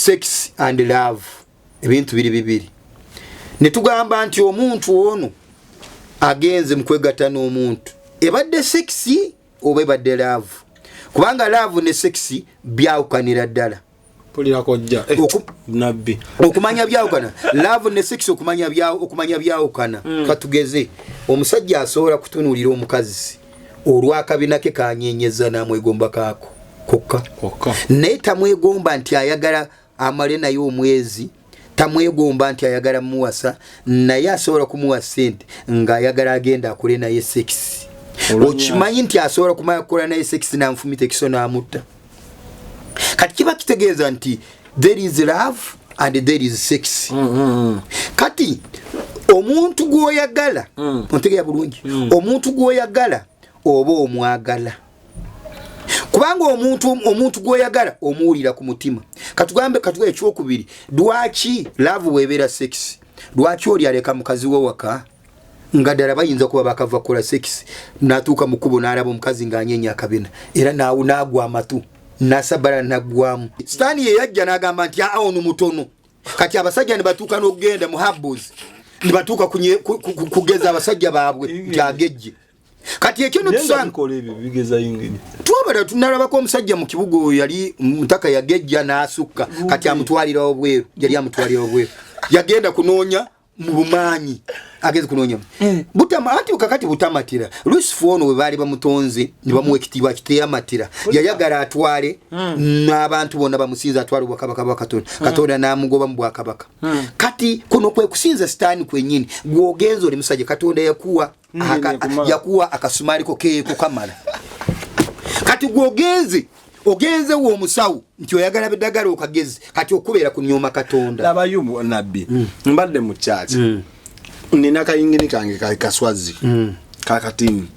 Sex and love ebintu biri bibiri. Ne tugamba nti omuntu ono agenze mu kwegatta n'omuntu, ebadde sex oba ebadde love? Kubanga love ne sex byawukanira ddala. Okumanya byawukana love ne sex, okumanya byawukana. Katugeze omusajja asobola kutunuulira omukazi olwakabina ke kanyenyeza n'amwegomba kaako kokka, naye tamwegomba nti ayagala amale naye omwezi, tamwegomba nti ayagala muwasa, naye asobola kumuwa sente ng'ayagala agenda akole naye sex. Okimanyi nti asobola kumala kukola naye sex n'amufumita ekiso n'amutta. Kati kiba kitegeeza nti there is love and there is sex. Kati omuntu gw'oyagala, ontegeera bulungi, omuntu gw'oyagala oba omwagala, kubanga omuntu gw'oyagala omuwulira ku mutima. Katugambe, katugambe ekyokubiri, lwaki love bw'ebeera sex, lwaki oli aleka mukazi we waka nga ddala bayinza kuba bakava kukola sex, n'atuuka mu kkubo n'alaba omukazi ng'anyenya akabina, era n'agwa amatu nasabala naggwamu? Sitaani ye yajja n'agamba nti aa, ono mutono. Kati abasajja ne batuuka n'okugenda mu habus, ne batuuka kugeza abasajja baabwe nti agejje. Kati ekyo notusanga twabala tunalabako omusajja mu kibuga oyo yali mutaka, yagejja n'asukka, kati amutwalira obweru, yali amutwalira obweru, yagenda kunoonya mu bumaanyi, agenze kunoonya butama. Anti kakati butamatira. Lusifu ono we baali bamutonze ne bamuwa ekitiibwa kiteyamatira, yayagala atwale n'abantu bonna bamusinza, atwale obwakabaka bwa Katonda. Katonda n'amugoba mu bwakabaka. Kati kuno kwe kusinza Sitaani kwennyini. Gwogenza oli musajja, Katonda yakuwa yakuwa akasumaliko keeko kamala. Kati gwogenze ogenze wo omusawo nti oyagala biddagala okagezi, kati okubeera kunyooma Katonda. Labayo nabbi, mbadde mu kyaki, nina kayingini kange kaswazi kakatini,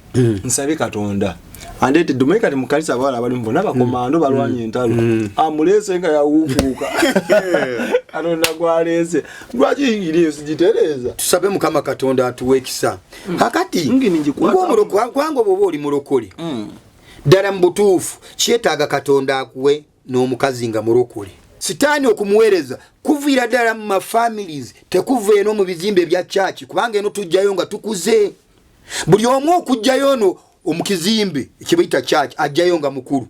nsabye Katonda andeetedde. Omanyi kati mu kanisa abawala abalimu bonna bakomando, balwanya entalo. Amuleese nga yawuukuuka, Katonda gwaleese. Lwaki yingiri eyo sigitereeza? Tusabe Mukama Katonda atuwe ekisa. Kakati kubanga bwoba oli mulokole ddala mu butuufu, kyetaaga Katonda akuwe n'omukazi nga mulokole. Sitaani okumuweereza kuviira ddala mu mafamilies, tekuva eno mu bizimbe ebya kyaki, kubanga eno tujjayo nga tukuze. Buli omu okujjayo ono omukizimbe ekibayita kyaki ajjayo nga mukulu,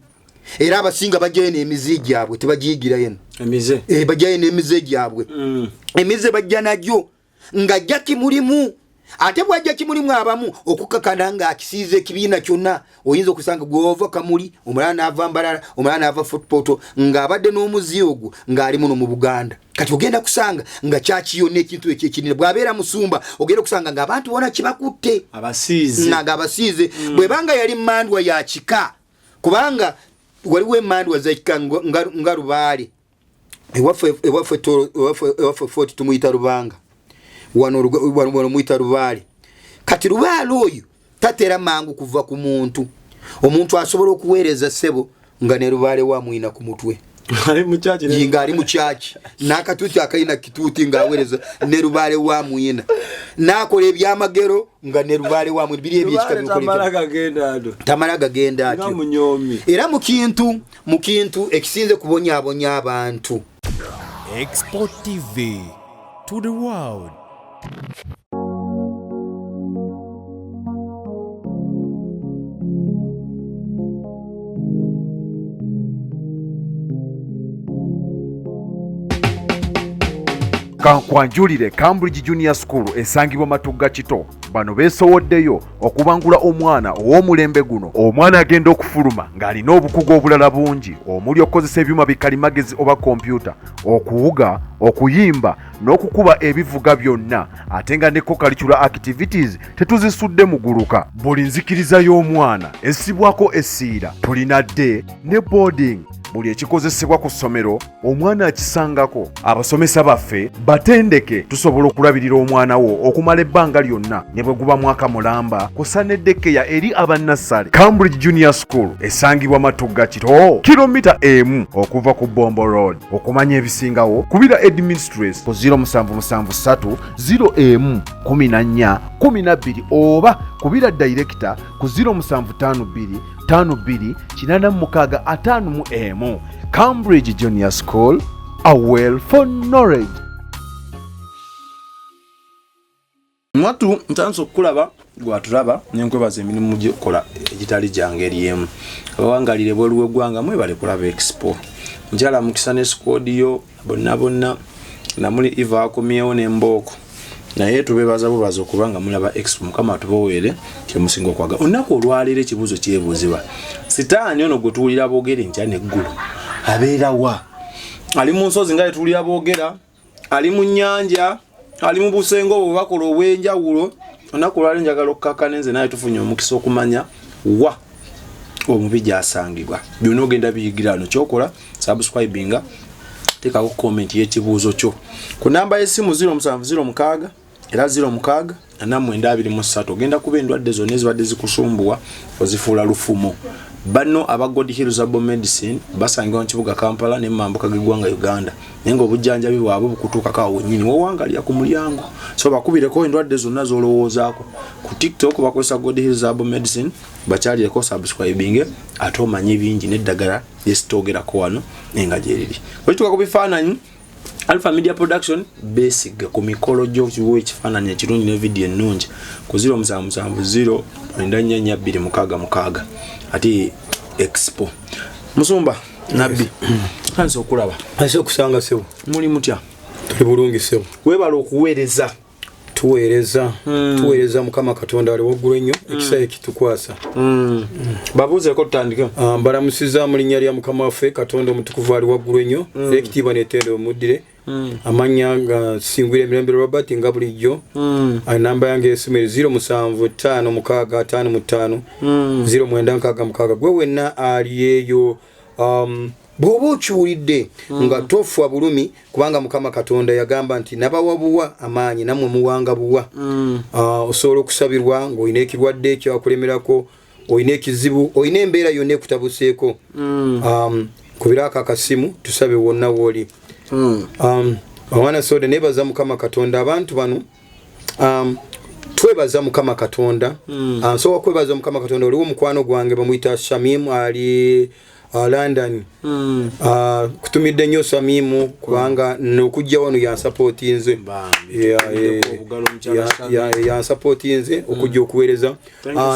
era abasinga bajjayo n'emize gyabwe, tebagiyigira eno. Bajjayo n'emize gyabwe. Emize bajja nagyo ng'ajja kimulimu, ate bwajja kimulimu abamu okukakana ng'akisiiza ekibiina kyonna. Oyinza okusanga gwova Kamuli, omulala n'ava Mbalala, omulala n'ava Fort Portal, ng'abadde n'omuzi ogwo ng'ali muno mu Buganda. Kati ogenda kusanga nga kyaki yonna ekintu ekyo ekinene, bw'abeera musumba ogenda okusanga ng'abantu bona kibakutte nga abasiize. Bwebanga yali mandwa ya kika, kubanga waliwo emandwa zekika nga Lubaale ewaffe Fort tumuyita Lubanga, wano muyita Lubaale. Kati Lubaale oyo tatera mangu kuva ku muntu. Omuntu asobola okuweereza ssebo nga ne Lubaale wamwina ku mutwe, ng'ali mu kyaki n'akatuuti akalina kituuti, ng'aweereza ne Lubaale wamwina, n'akola ebyamagero nga ne Lubaale wamwina. Biri ebyekikatamala gagenda atyo. Era mu kintu ekisinze kubonyaabonya abantu. Export TV to the world. Kankwanjulire Cambridge Junior School esangibwa Matugga Kito. Bano beesowoddeyo okubangula omwana ow'omulembe guno. Omwana agenda okufuluma ng'alina obukugu obulala bungi omuli okukozesa ebyuma bikalimagezi oba kompyuta, okuwuga, okuyimba n'okukuba ebivuga byonna, ate nga ne co-curricular activities tetuzisudde muguluka. Buli nzikiriza y'omwana essibwako essiira. Tulina day ne boarding. Buli ekikozesebwa ku ssomero omwana akisangako. Abasomesa baffe batendeke, tusobola okulabirira omwana wo okumala ebbanga lyonna ne bwe guba mwaka mulamba, kusa ne daycare eri abannassale. Cambridge Junior School esangibwa Matugga Kito, kilomita 1 okuva ku Bombo Road. Okumanya ebisingawo kubira headmistress ku 0773 01 14 12 oba kubira director ku 0752 52 86 51. Cambridge Junior School. A well for knowledge. Mwattu ntandise okukulaba gwatulaba nenkwebaza emirimu gyokola egitali gyangeri emu. Abawangalire ebweru w'eggwanga mwebale kulaba expo. Mukyala Mukisa ne squad yo bonna bonna namuli Eva akomyewo n'embooko. Naye tubebaza bubaza okuba nga mulaba expo. Mukama atubaweere kyemusinga okwagala. Olunaku olwaleero ekibuuzo kyebuuzibwa, sitaani ono gwe tuwulira boogera enkya n'eggulo abeera wa? Ali mu nsozi nga yetuwulira boogera, ali mu nnyanja, ali mu busenge obwo bakola obw'enjawulo. Olunaku olwaleero njagala okukkakkana nze naye tufunye omukisa okumanya wa omubi gy'asangibwa. Byonna ogenda biyigira wano. Kyokola subscribinga, teekako comment y'ekibuuzo kyo ku namba y'essimu 0706 era 06 4923. Ogenda kuba endwadde zonna ezibadde zikusumbuwa ozifuula lufumo. Banno aba God Heals Herbal Medicine basangibwa mu kibuga Kampala ne mu mambuka g'eggwanga Uganda, naye ng'obujjanjabi bwabwe bukutuukako awo wennyini wowangalira ku mulyango. So bakubireko endwadde zonna z'olowoozaako. Ku TikTok bakozesa God Heals Herbal Medicine, bakyalireko, subscribinge ate omanye bingi n'eddagala lyesitoogerako wano naye nga gyeriri. Bwekituuka ku bifaananyi, Alpha Media Production beesiga ku mikolo gyo kiwa ekifaananyi ekirungi ne vidiyo ennungi ku 0770 94 266 ate expo. Musumba Nabbi, ntanze okulaba. Ase okusanga sebo. Muli mutya? Tuli bulungi sebo. Weebala okuweereza. Tuweereza, tuweereza Mukama Katonda ali waggulu ennyo, ekisa ekitukwasa. Babuuzeeko tutandike. Mbalamusiza mu linnya lya Mukama waffe Katonda omutukuvu ali waggulu ennyo, era ekitiibwa n'ettendo muddire. Amannya nga Singwira Emirembe Robert nga bulijjo. Namba yange y'essimu eri 0756 55 0966. Gwe wenna ali eyo, bw'oba okiwulidde nga tofa bulumi, kubanga Mukama Katonda yagamba nti nabawa buwa amaanyi nammwe muwanga buwa. Osobola okusabirwa ng'olina ekirwadde ekyakulemerako, olina ekizibu, olina embeera yonna ekutabuseeko. Kubirako akasimu tusabe wonna wooli. Omwana soda, nebaza Mukama Katonda. Abantu bano, twebaza Mukama Katonda. Nsobola kwebaza Mukama Katonda. Oliwo omukwano gwange bamuyita Shamimu, ali London. Kutumidde nnyo Shamimu, kubanga nokujja wano yansapootinze. Yansapootinze okujja okuweereza.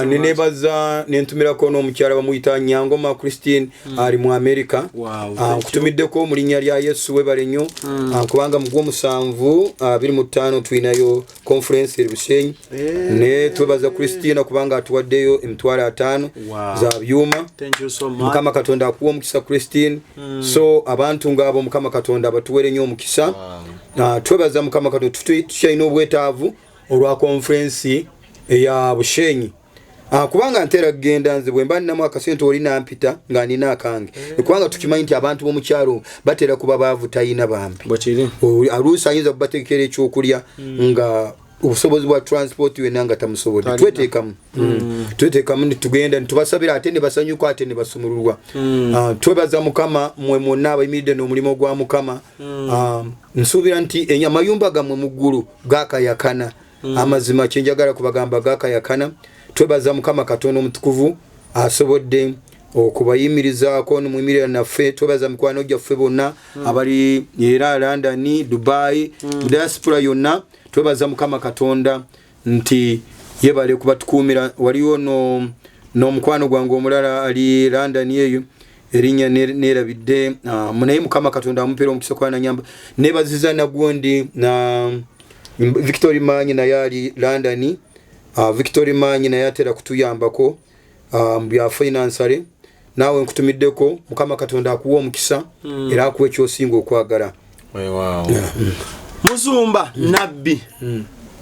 Nenebaza nentumirako n'omukyala bamuyita Nyangoma Christine, ali mu America. Nkutumiddeko mu linnya lya Yesu, webale nnyo, kubanga mu gw'omusanvu 25 tulinayo conference eri Bushenyi. Ne twebaza Christina kubanga atuwaddeyo 50,000 za byuma. Mukama Katonda akuwa omukisa, Christine. So abantu ngaabo Mukama Katonda abatuwere nnyo omukisa. Twebaza Mukama Katonda. Tukyalina obwetaavu olwa conference eya Bushenyi. Kubanga ntera kugenda nze bwe mba ninamu akasente oli nampita nga nina akange, kubanga tukimanyi nti abantu b'omukyalo batera kuba baavu, tayina bambi. Aluusi ayinza kubategekera ekyokulya nga obusobozi bwa transport yonna nga tamusobodde. Tweteekamu, tweteekamu nitugenda nitubasabira, ate ne basanyuka, ate ne basumululwa. Twebaza Mukama mwe mwonna abayimiridde n'omulimu gwa Mukama. Nsuubira nti amayumba gammwe mu ggulu gakayakana. Amazima kyenjagala kubagamba, gakayakana. Twebaza Mukama Katonda omutukuvu asobodde okubayimirizaako nomuyimirira naffe. Twebaza mikwano gyaffe bonna abali era London, Dubai, diaspora yonna. Twebaza Mukama Katonda nti yebale kubatukuumira. Waliwo n'omukwano gwange omulala ali London eyo, erinnya nerabidde, naye Mukama Katonda amupeera omukisa kuba nanyamba. Nebaziza nagundi na Victory Manyi, naye ali London. Victory Manyi naye atera kutuyambako mu bya financial. Naawe nkutumiddeko, Mukama Katonda akuwa omukisa era akuwa ekyosinga okwagala. Musumba Nabbi,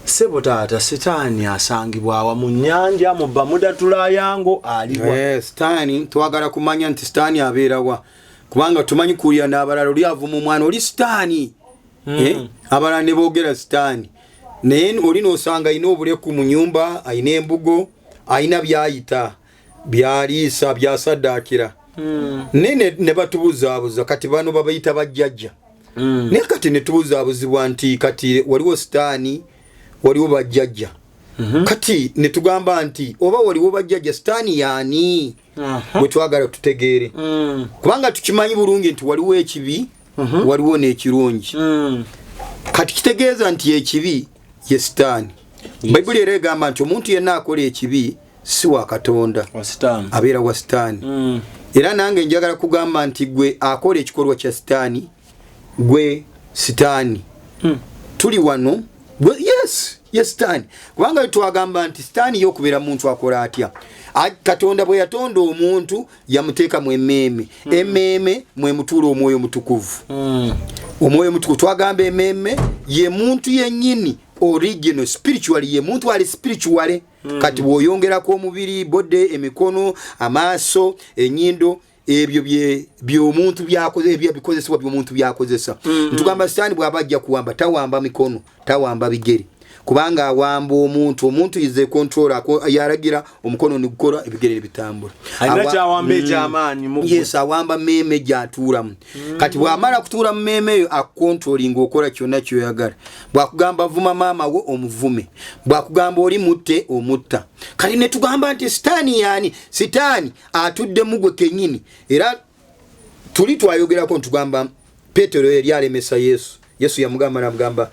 sebo taata, sitaani asangibwa awa? Mu nnyanja, mu Bermuda Triangle, aliwa? Sitaani twagala kumanya nti sitaani abeerawa, kubanga tumanyi kuwulira n'abalala oli avuma omwana oli sitaani. Abalala ne boogera sitaani, naye oli n'osanga alina obuleku mu nyumba, alina embugo, alina byayita byaliisa byasaddaakira, naye ne batubuzaabuza. Kati bano babayita bajjajja, naye kati ne tubuzaabuzibwa nti kati waliwo sitaani, waliwo bajjajja. Kati ne tugamba nti oba waliwo bajjajja, sitaani yaani? Bwe twagala tutegeere, kubanga tukimanyi bulungi nti waliwo ekibi. Waliwo n'ekirungi. Kati kitegeeza nti ekibi ye Sitaani. Bayibuli era egamba nti omuntu yenna akola ekibi si wa Katonda, abeera wa Sitaani. Era nange njagala kugamba nti gwe akola ekikolwa kya Sitaani, gwe Sitaani. Tuli wano yes, ye Sitaani, kubanga twagamba nti Sitaani ye okubeera muntu akola atya? Katonda bwe yatonda omuntu yamuteeka mu emmeeme. Emmeeme mwemutuula omwoyo mutukuvu. Omwoyo mutukuvu, twagamba emmeeme ye muntu yennyini original spiritually, ye muntu ali spiritually. Kati bw'oyongerako omubiri, body, emikono, amaaso, enyindo, ebyo byomuntu byakoze, ebyo bikozesebwa byomuntu byakozesa. Ntugamba Sitaani bw'aba ajja kuwamba, tawamba mikono, tawamba bigere, kubanga awamba omuntu. Omuntu is a controller, yalagira omukono negukola, ebigere nebitambula. Alina kyawamba ekyamaanyi mu gwe. Yes, awamba mmeeme gyatuulamu. Kati bw'amala kutuula mu mmeeme eyo, akucontrollinga, okola kyonna kyoyagala. Bwakugamba vuma maama we, omuvume. Bwakugamba oli mutte, omutta. Kati ne tugamba nti Sitaani yaani? Sitaani atudde mu gwe kennyini. Era tuli twayogerako ntugamba Petero yali alemesa Yesu. Yesu yamugamba, namugamba,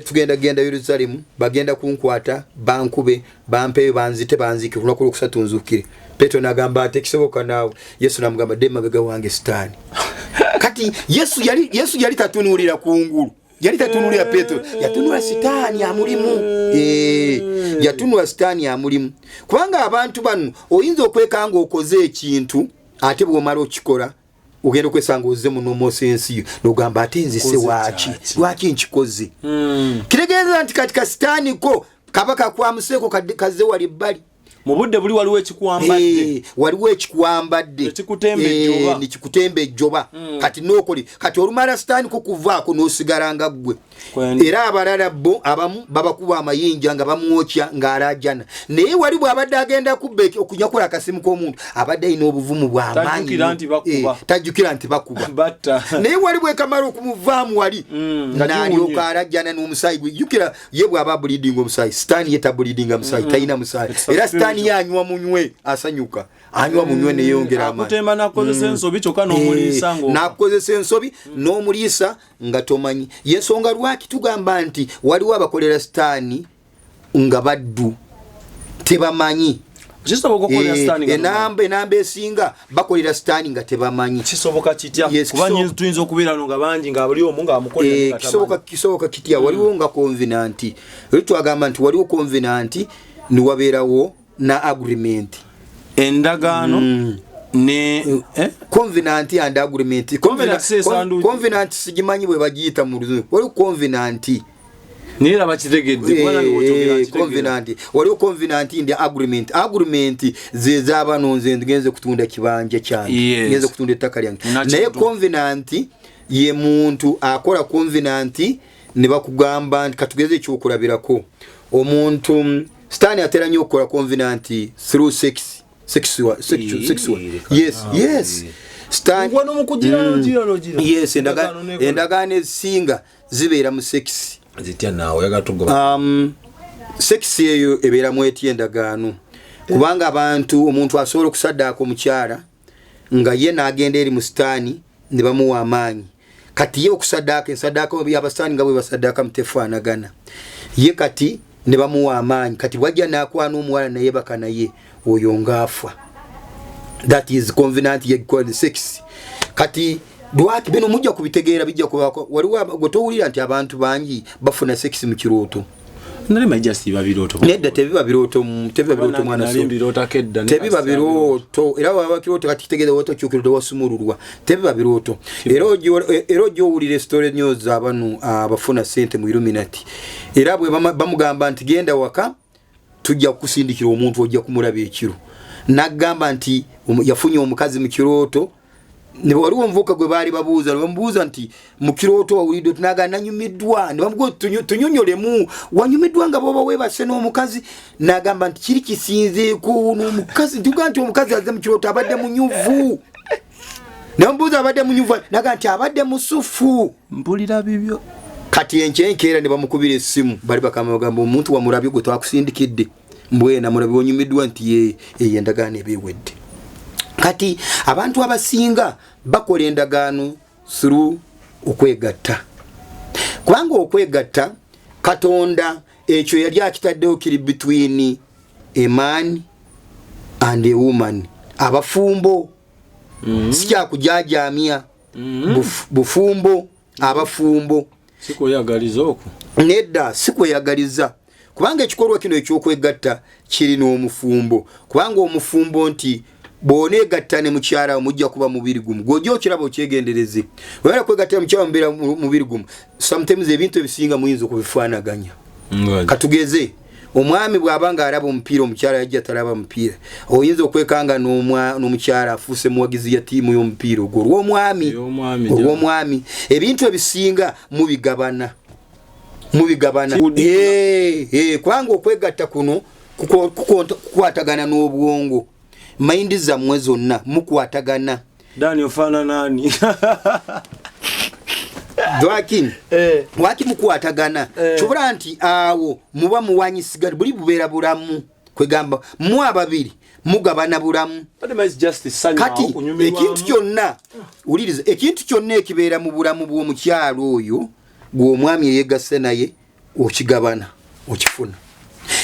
"Tugenda genda Yerusaalemu, bagenda kunkwata, bankube, bampeeyo, banzite, banziike, olunaku lwokusatu nzuukire." Petero nagamba ate kisoboka naawe. Yesu namugamba, "Dde mabega wange, Sitaani." Kati Yesu yali tatunuulira kungulu, yali tatunuulira Petero, yatunula Sitaani amulimu. Yatunula Sitaani amulimu, kubanga abantu bano oyinza okwekanga okoze ekintu, ate bwomala okikola ogenda okwesanga ozze munomosa ensi yo, nogamba ate nzise Nkoze waaki? kyaki? Lwaki nkikoze? Kitegeeza nti kati kasitaani ko kaba kakwamuseeko, kazze wali ebbali. Mu budde buli waliwo ekikwambadde. Waliwo ekikwambadde. Ekikutemba ejjoba. Nekikutemba ejjoba. Kati nokoli, kati olumala sitaani kukuvaako n'osigala nga ggwe. Kwendi. Era abalala bo abamu babakuba amayinja nga bamwokya ng'alajana, naye wali bw'abadde agenda kubba okunyakula akasimu k'omuntu, abadde alina obuvumu bw'amaanyi. Tajjukira nti bakuba. Tajjukira nti bakuba. Batta. Naye wali bwekamala okumuvaamu wali, nga n'alyoka giwunye. alajjana n'omusaayi gwe. Jjukira ye bw'aba bleeding omusaayi, Sitaani ye tableedinga musaayi, talina musaayi. It's a Era Sitaani spiritual. ye anywa munywe, asanyuka, anywa munywe neyongera amaanyi. Akutemba nakozesa ensobi, kyokka n'omuliisa nga Nakukozesa ensobi n'omuliisa nga tomanyi. Yensonga lwaki tugamba nti waliwo abakolera Sitaani nga baddu, tebamanyi. Kisoboka okukolera Sitaani nga Enamba esinga bakolera Sitaani nga tebamanyi. Kisoboka kitya? Yes, kuba tuyinza okubeera no nga bangi nga buli omu ng'amukolera nga tamanyi. Kisoboka kitya? Waliwo nga covenant. Oli twagamba nti waliwo covenant, niwabeerawo na agreement. Endagaano ne eh? Covenant and agreement. Covenant si esanduuki? Covenant sigimanyi bwe bagiyita mu Luzungu. Waliwo covenant. Naye era bakitegedde, kuba nange bw'okyogera nkitegeera. Covenant, waliwo covenant ndi agreement. Agreement ze zabano, nze ngenze kutunda kibanja kyange, ngenze kutunda ettaka lyange. Nakintu. Naye covenant ye muntu akola covenant ne bakugamba nti, katugeze ekyokulabirako, omuntu Sitaani atera nnyo okukola covenant through sex, sexual, sexual, sexual. Yes, Sitaani Wano mu kugira n'ogira n'ogira. Yes, Endagaano nekola. Endagaano ezisinga zibeera mu sex. Zitya naawe oyagala tugoba? Sex eyo ebeeramu etya endagaano? Kubanga abantu, omuntu asobola okusaddaaka omukyala nga ye n'agenda eri mu Sitaani ne bamuwa amaanyi. Kati ye okusaddaaka, ensaddaaka y'abasitaani nga bwe basaddaaka mutefaanagana, ye kati ne bamuwa amaanyi. Kati bwajja n'akwana omuwala naye baka naye oyo ng'afa. That is covenant ye sex. Kati lwaki bino mujja kubitegeera, bijja kubako. Waliwo gwe towulira nti abantu bangi bafuna sex mu kirooto? Nali manyi just biba birooto. Nedda, tebiba birooto, tebiba birooto, mwana. Nali So mbirootako edda, naye tebiba kasi birooto. Era waba kirooto kati kitegeeza waba tokyukira, tewasumululwa. Tebiba birooto. Era ojja owulira esitore nnyo zabano abafuna sente mu Illuminati. Era bwe bamugamba nti genda waka, tujja kukusindikira omuntu, ojja kumulaba ekiro, nagamba nti yafunye omukazi mu kirooto. Ne waliwo omuvubuka gwe baali babuuza, ne bamubuuza nti mu kirooto wawulidde tunaga nanyumiddwa? Ne bamubuuza, "Tunyonyolemu, wanyumiddwa nga bwoba weebase n'omukazi?" Nagamba nti kiri kisinzeeko n'omukazi, ntuga nti omukazi azze mu kirooto abadde munyuvu. Ne bamubuuza abadde munyuvu, naga nti abadde musufu. Mpulira bibyo. Kati enkyenkeera ne bamukubira essimu, bali bakama bagamba, "Omuntu wamulabye gwe twakusindikidde?" "Mbwena mulabye." "Onyumiddwa?" Nti ye. Eyo endagaano eba ewedde. Kati abantu abasinga bakola endagaano through Okwegatta, kubanga okwegatta Katonda ekyo yali akitaddewo, kiri between a man and a woman, abafumbo. Sikyakujajamya. Bufumbo, abafumbo. Sikweyagaliza okwo. Nedda, sikweyagaliza, kubanga ekikolwa kino ekyokwegatta kiri n'omufumbo, kubanga omufumbo nti bw'oneegatta ne mukyala wo mujja kuba mubiri gumu. Gw'ojja okiraba, okyegendereze, webala kwegatta ne mukyala mubeera mubiri gumu. Sometimes ebintu ebisinga muyinza okubifaanaganya. Katugeze omwami bw'aba nga alaba omupiira, omukyala yajja talaba mupiira, oyinza okwekanga n'omukyala afuuse muwagizi ya ttiimu y'omupiira ogwo olw'omwami. Ey'omwami. Olw'omwami. Ebintu ebisinga mubigabana, mubigabana. Kubanga okwegatta kuno kukwatagana n'obwongo, mind zammwe zonna mukwatagana. Dani, ofaananaani? Lwaki? Eh. Lwaki mukwatagana? Kibula nti awo muba muwanyisigana, buli bubeera bulamu, kwegamba mu ababiri mugabana bulamu. Kati ekintu kyonna, wuliriza, ekintu kyonna ekibeera mu bulamu bw'omukyalo oyo gw'omwami eyegasse naye okigabana, okifuna.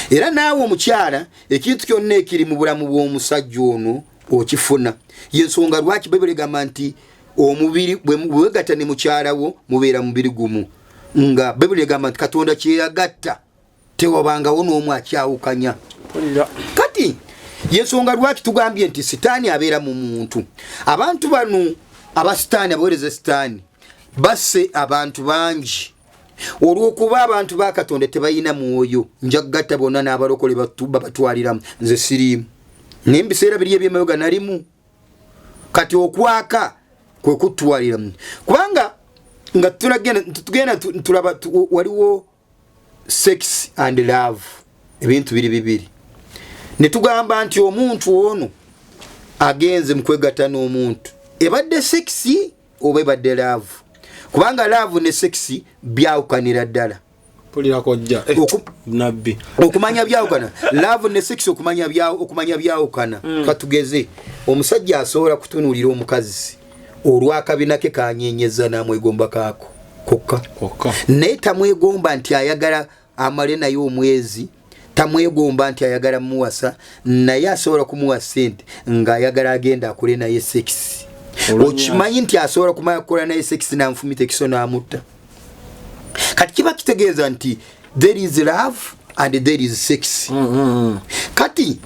Era naawe omukyala, ekintu kyonna ekiri mu bulamu bw'omusajja ono okifuna. Yensonga lwaki Bayibuli egamba nti omubiri bwe wegatta ne mukyala wo mubeera mubiri gumu, nga Bayibuli egamba nti Katonda kyeyagatta tewabangawo n'omu akyawukanya. Kati yensonga lwaki tugambye nti sitaani abeera mu muntu. Abantu bano abasitaani, abaweereza sitaani, basse abantu bangi olw'okuba abantu ba Katonda tebalina mwoyo. Nja kugatta bonna n'abalokole babatwaliramu. Nze siriimu, naye mu biseera biri ebyemayoga nalimu. Kati okwaka kwe kutwaliramu, kubanga nga tugenda tulaba waliwo sex and love, ebintu biri bibiri. Ne tugamba nti omuntu ono agenze mu kwegatta n'omuntu, ebadde sex oba ebadde love? Kubanga love ne sex byawukanira ddala. Mpulira kojja. Nabbi. Okumanya byawukana, love ne sex, okumanya byawukana. Katugeze omusajja asobola kutunuulira omukazi olwakabina ke kanyenyeza n'amwegomba kaako kokka. Kokka. Naye tamwegomba nti ayagala amale naye omwezi, tamwegomba nti ayagala muwasa, naye asobola kumuwa sente ng'ayagala agenda akole naye sex. Okimanyi nti asobola kumala kukola naye sex n'anfumita ekiso n'amutta? Kati kiba kitegeeza nti there is love and there is sex. Kati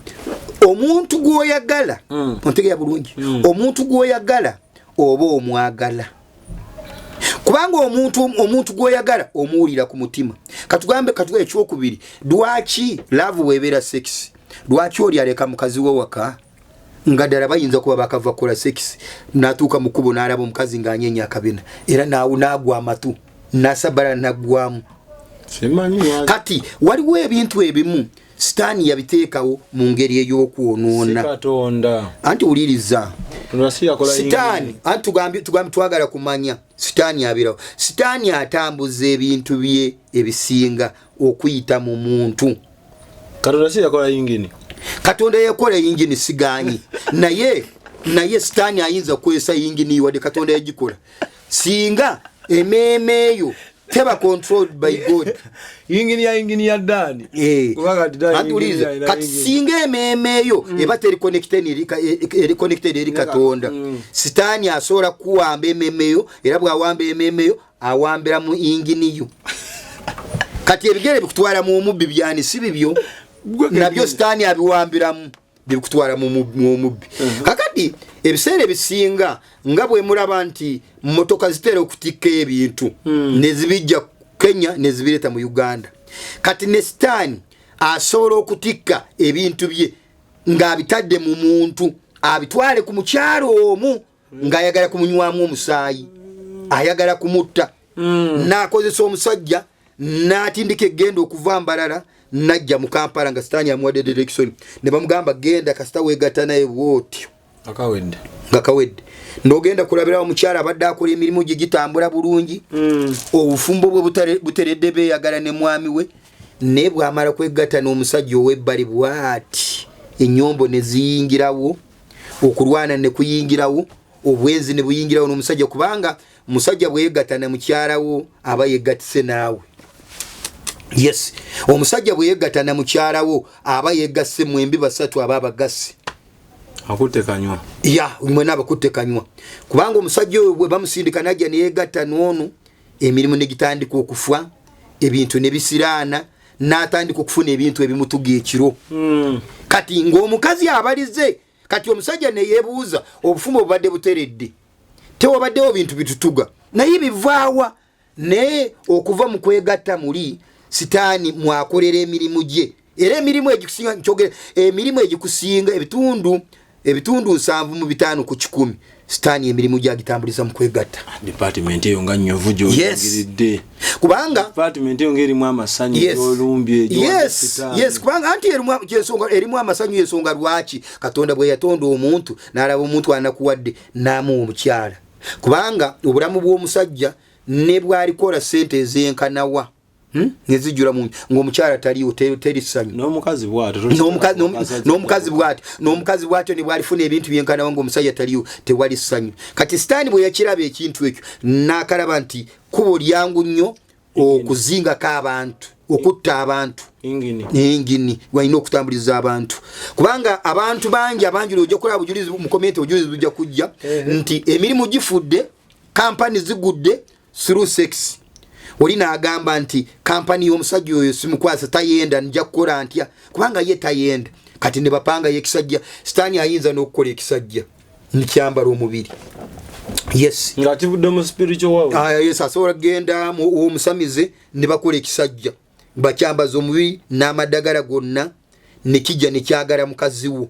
omuntu gw'oyagala, ontegeera bulungi, omuntu gw'oyagala oba omwagala, kubanga omuntu gw'oyagala omuwulira ku mutima. Katugambe ekyokubiri, lwaki love bwebeera sex, lwaki oli aleka mukazi we waka nga ddala bayinza kuba bakava kukola sex, natuuka mu kkubo n'alaba omukazi ng'anyenya akabina, era naagwa amatu nasabala naggwamu? Simanyi lwaki. Kati waliwo ebintu ebimu sitaani yabiteekawo mu ngeri Si ey'okwonoona. Katonda. Anti wuliriza. Katonda si yakola. Sitaani, anti tugambye twagala kumanya sitaani abirawo. Sitaani atambuza ebintu bye ebisinga okuyita mu muntu. Katonda si yakola yingini. Katonda yakola yingini, siganyi, naye sitaani ayinza kukozesa yingini wadde Katonda yagikola, singa emeeme eyo teba controlled by God. Yingini ya yingini ya Dani. Kubanga kati Dani Anti yingini wuliriza, alina kati yingini. singa emeeme eyo eba teri connected eri connected eri Katonda, sitaani asobola kuwamba emeeme eyo, era bw'awamba emeeme eyo awambira mu ingini yo. Kati ebigere bikutwala mu omubbi byani? Si bibyo. Gwe nabyo kennyini. Sitaani abiwambiramu, bikutwala mu omubbi. Kakati ebiseera ebisinga nga bwe mulaba nti motoka zitera okutikka ebintu nezibijja Kenya nezibireeta mu Uganda, kati ne sitaani asobola okutikka ebintu bye ng'abitadde mu muntu, abitwale ku mukyalo omu ng'ayagala kumunywamu omusaayi, ayagala kumutta, n'akozesa omusajja n'atindika egenda okuva Mbalala najja mu Kampala, nga sitaani amuwadde direction ne bamugamba, "Genda, kasita weegatta naye bwotyo." Akawedde. Nga kawedde. N'ogenda kulabirawo omukyala abadde akola emirimu gye gitambula bulungi, obufumbo bwe buteredde, beeyagala ne mwami we, naye bw'amala kwegatta n'omusajja ow'ebbali bw'ati, ennyombo ne ziyingirawo, okulwana ne kuyingirawo, obwenzi ne buyingirawo n'omusajja, kubanga Musajja bweyegatta na mukyalawo aba yegatise naawe. Yes, omusajja bwe yegatta na mukyalawo aba yegasse, mwembi basatu aba abagasse. Akutte kanywa. Ya, mwena abakutte kanywa, kubanga omusajja oyo bwe bamusindika najja neyegatta n'ono, emirimu negitandika okufa, ebintu ne bisiraana, n'atandika okufuna ebintu ebimutuga ekiro. Kati ng'omukazi abalize, kati omusajja neyebuuza, obufumbo bubadde buteredde, tewabaddewo bintu bitutuga, naye bivaawa? Naye okuva mu kwegatta muli sitaani mwakolera emirimu gye, era emirimu egikusinga, nkyogere, emirimu egikusinga ebitundu 75 sitaani emirimu gyagitambuliza mu kwegatta. Department eyo nga nyovu gyogiridde. Kubanga Department eyo ngaerimu amasanyu. Gyolumbye. Yes, kubanga anti kyensonga erimu amasanyu, ensonga lwaki Katonda bwe yatonda omuntu n'alaba omuntu anakuwadde n'amuwa omukyala, kubanga obulamu bw'omusajja ne bwalikola sente ezenkanawa, Nezijjula mu ng'omukyala taliwo, teri ssanyu. N'omukazi bw'atyo. N'omukazi bw'atyo, n'omukazi bw'atyo, ne bwalifuna ebintu byenkanawa ng'omusajja taliwo, tewali ssanyu. Kati sitaani bwe yakiraba ekintu ekyo, n'akalaba nti kubo lyangu nnyo okuzingako abantu, okutta abantu. Ingini. Engini walina okutambuliza abantu, kubanga abantu bangi abangi ojja kulaba bujulizi mu comment, obujulizi bujja kujja nti emirimu gifudde, kampani zigudde through sex. Oli n'agamba nti kampani y'omusajja oyo simukwasa, tayenda, nja kukola ntya kubanga ye tayenda? Kati ne bapangayo ekisajja. Sitaani ayinza n'okukola ekisajja nikyambala omubiri, yes. Nga kivudde mu spiritual world. Ah, yes, asobola kugenda omusamize ne bakola ekisajja, bakyambaza omubiri n'amadagala gonna, nekijja nekyagala mukazi wo,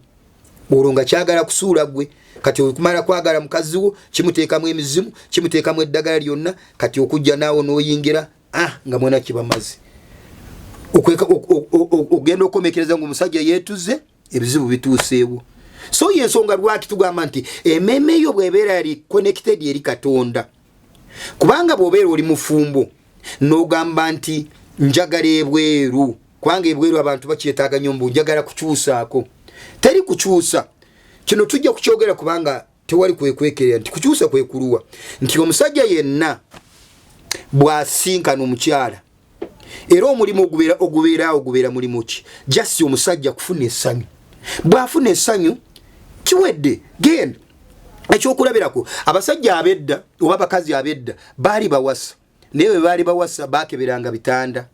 olwo nga kyagala kusuula gwe. Kati okumala kwagala mukazi wo, kimuteekamu emizimu, kimuteekamu eddagala lyonna. Kati okujja naawe n'oyingira, ah, nga mwena kibamaze. Ogenda okukomekereza nga omusajja yeetuze, ebizibu bituuseewo. So yensonga lwaki tugamba nti emmeeme eyo bw'ebeera yali connected eri Katonda, kubanga bw'obeera oli mufumbo n'ogamba nti njagala ebweru, kubanga ebweru abantu bakyetaaga nnyo, mbu njagala kukyusaako, teri kukyusa. Kino tujja kukyogera, kubanga tewali kwekwekerera nti kukyusa kwekuluwa, nti omusajja yenna bw'asinkana omukyala, era omulimu ogubeeraawo gubeera mulimu ki? Just omusajja kufuna essanyu. Bw'afuna essanyu, kiwedde, genda. Ekyokulabirako, abasajja ab'edda oba abakazi ab'edda baali bawasa, naye bwe baali bawasa bakeberanga bitanda.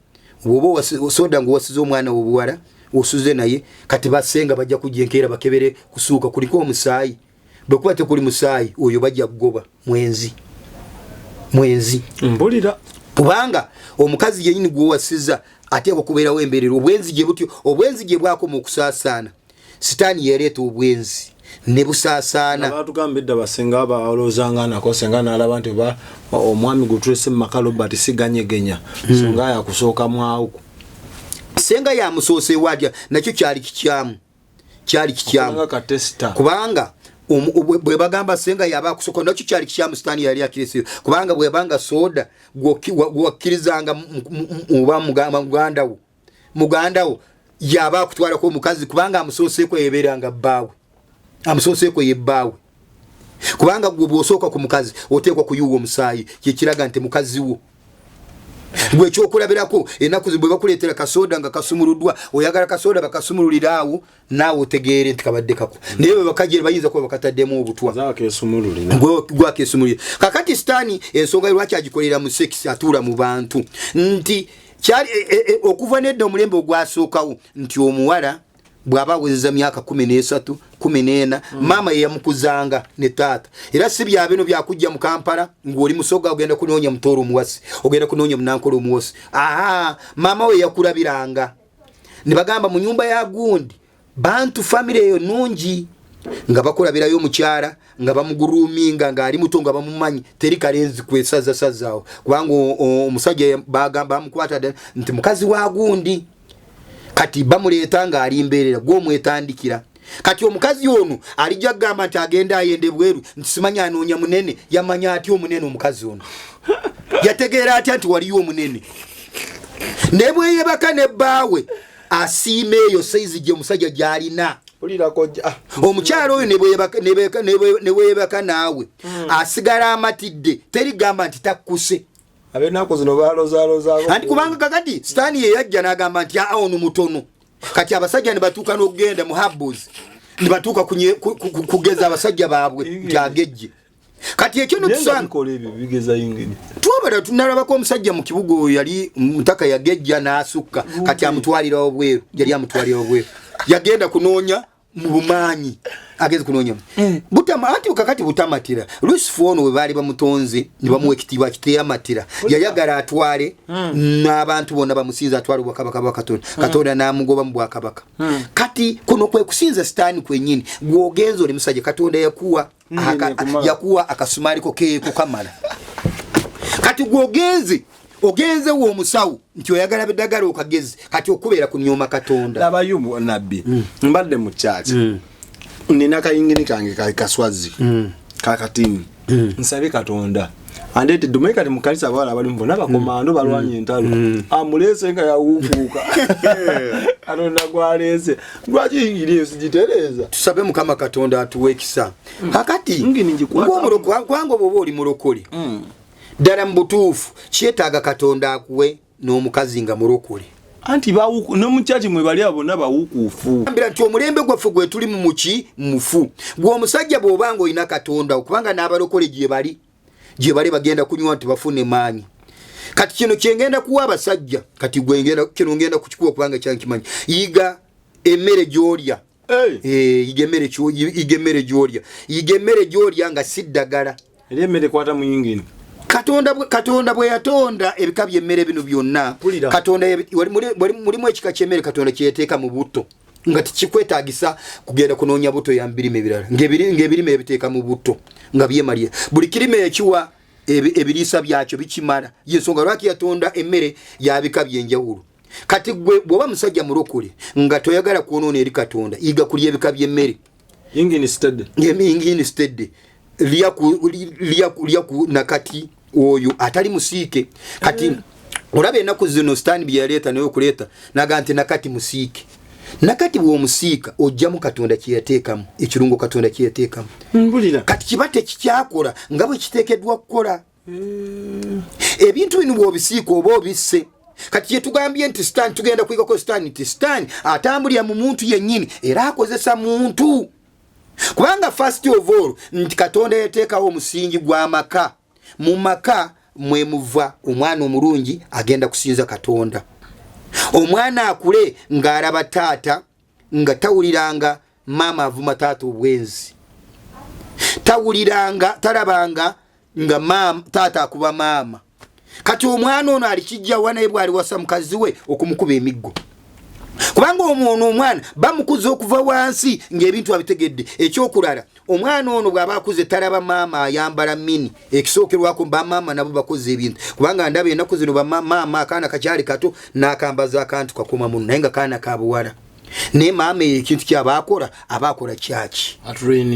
Bw'oba soda ngaowasiza omwana wobuwala, osuze naye, kati basenga bajja kujja enkeera bakebere kusuuka kuliko omusaayi. Bwekuba tekuli musaayi, oyo bajja kugoba, mwenzi, mwenzi. Mpulira. Kubanga omukazi yenyini gwowasiza ateekwa kubeerawo embeerera. Obwenzi gye butyo, obwenzi gye bwakoma okusaasaana. Sitaani yereeta obwenzi ne busaasaana. Batugamba edda basenga balowoozanga nako, senga nalaba nti oba omwami gutulese mu maka Robert siganyegenya, so nga yakusooka mwawo. Senga yamusooseewo atya? Nakyo kyali kikyamu, kyali kikyamu. Nga katesita. Kubanga bwe bagamba senga yaba akusooka, nakyo kyali kikyamu. Sitaani yali akirese, kubanga bwebanga soda gwakkirizanga oba muganda wo, muganda wo yaba akutwalako omukazi, kubanga amusooseeko yebeeranga bbaawe, amusooseeko ye bbaawe. Kubanga gwe bw'osooka ku mukazi oteekwa kuyuwa omusaayi, kyekiraga nti mukazi wo. Gwe ekyokulabirako, ennaku zino bwe bakuleetera kasoda nga kasumuluddwa, oyagala kasoda bakasumululira awo naawe otegeere nti kabadde kako, naye bwe bakajere bayinza kuba bakataddemu obutwa. Zakesumululira. Gwakesumulira. Kakati sitaani ensonga lwaki agikolera mu sex, atuula mu bantu, nti kyali okuva nedda omulembe ogwasookawo nti omuwala bw'aba awezeza myaka 13, 14, maama yeyamukuzanga ne taata. Era si bya bino byakujja mu Kampala ng'oli musoga, ogenda kunoonya mutooro omuwasi, ogenda kunoonya munankole omuwosi. Aha, maama we yakulabiranga ne bagamba mu nyumba ya gundi bantu famire eyo nungi, nga bakulabirayo omukyala nga bamuguruminga ng'ali muto, nga bamumanyi teri kalenzi kwesazasazaawo, kubanga omusajja bagamba bamukwata dda nti mukazi wa gundi. Kati bamuleeta ng'ali mbeerera, gwomwetandikira. Kati omukazi ono alijja kugamba nti agenda ayenda ebweru, nti simanyi anoonya munene. Yamanya atya omunene? Omukazi ono yategeera atya nti waliyo omunene? Ne bweyebaka ne bbaawe, asiima eyo saizi gye omusajja gy'alina. Omukyala oyo ne bweyebaka naawe, asigala amatidde. Teri gamba nti takkuse. Abenaku zino balozalozaako. Anti kubanga kakati Sitaani ye yajja n'agamba nti, "Aa, ono mutono." Kati abasajja ne batuuka n'okugenda mu herbals, ne batuuka kugeza abasajja baabwe nti agejje. Kati ekyo Naye nga netusanga bikola ebyo bigeza yingini. Twabala tunalabako omusajja mu kibuga, oyo yali mutaka, yagejja n'asukka. Kati amutwalira obweru, yali amutwalira obweru, yagenda kunoonya mu bumaanyi, ageze kunoonya butama. Anti kakati butamatira. Lusifu ono we baali bamutonze ne bamuwa ekitiibwa kiteyamatira, yayagala atwale n'abantu bonna bamusinza, atwale obwakabaka bwa Katonda. Katonda n'amugoba mu bwakabaka. Kati kuno kwe kusinza Sitaani kwenyini. Gwogenza oli musajja, Katonda yakuwa Ekumala. Yakuwa akasumaliko keeko kamala. Kati gwogenze, ogenze wo omusawo nti oyagala biddagala okagezi, kati okubeera kunyooma Katonda. Labayo nabbi, mbadde mu kyaki, nina kayingini kange kaswazi kakatini. Nsabye Katonda andeetedde omanyi kati mu kanisa abawala abalimu bonna bakomando, balwanya entalo. Amuleese nga yawuukuuka. Katonda gwaleese, lwaki yingini eyo sigitereeza? Tusabe Mukama Katonda atuwe ekisa. Kakati Ngini ngikwata. Kubanga bwoba oli mulokole ddala mu butuufu, kyetaaga Katonda akuwe n'omukazi nga mulokole. Anti ne mu kyaki mwe bali abo bonna bawukuufu. Ambira nti omulembe gwaffe gwe tuli mu muki mufu. Gwe omusajja bw'obanga olina Katonda, kubanga n'abalokole gye bali, gye bali bagenda kunywa nti bafune maanyi. Kati kino kyengenda kuwa abasajja, kati gwe kino ngenda kukikuwa kubanga kyankimanyi. Yiga emmere gy'olya. Eh, yiga emmere gy'olya, yiga emmere gy'olya nga si ddagala. Eri emmere ekwata mu yingini. Katonda bwe yatonda ebika by'emmere bino byonna, Mpulira. Katonda mulimu ekika ky'emmere Katonda kyeyateeka mu butto nga tekikwetagisa kugenda kunoonya buto ya birime ebirala, ng'ebirime ebiteeka mu butto nga byemalira. Buli kirime ekiwa ebiriisa byakyo bikimala. Yensonga lwaki yatonda emmere yabika byenjawulo. Kati gwe bw'oba musajja mulokole nga toyagala kwonoona eri Katonda, yiga kulya ebika by'emmere. Yingini steady. Ng'emingini steady. Lya ku nakati oyo atali musiike. Kati olaba ennaku zino Sitaani bye yaleeta, naye okuleeta naga nti nakati musiike. Nakati bw'omusiika ojjamu Katonda kyeyateekamu, ekirungo Katonda kyeyateekamu. Mpulira. Kati kiba tekikyakola nga bwe kiteekeddwa kukola. Ebintu bino bw'obisiika oba obisse. Kati kyetugambye nti Sitaani, tugenda kuyigako Sitaani, nti Sitaani atambulira mu muntu yennyini era akozesa muntu, kubanga first of all nti Katonda yateekawo omusingi gw'amaka. Mu maka mwe muva omwana omulungi agenda kusinza Katonda. Omwana akule ng'alaba taata nga tawuliranga maama avuma taata obwenzi, tawuliranga, talabanga nga maama, taata akuba maama. Kati omwana ono alikijjawa naye bwaliwasa mukazi we okumukuba emiggo? Kubanga omwono omwana bamukuza okuva wansi ng'ebintu abitegedde. Ekyokulala, omwana ono bw'aba akuze talaba maama ayambala mini. Ekisookerwako, bamaama nabo bakoze ebintu, kubanga ndaba ennaku zino bamaama akaana kakyali kato n'akambaza akantu kakoma muno, naye nga kaana ka buwala. Naye maama eyo ekintu kyaba akola, aba akola kyaki?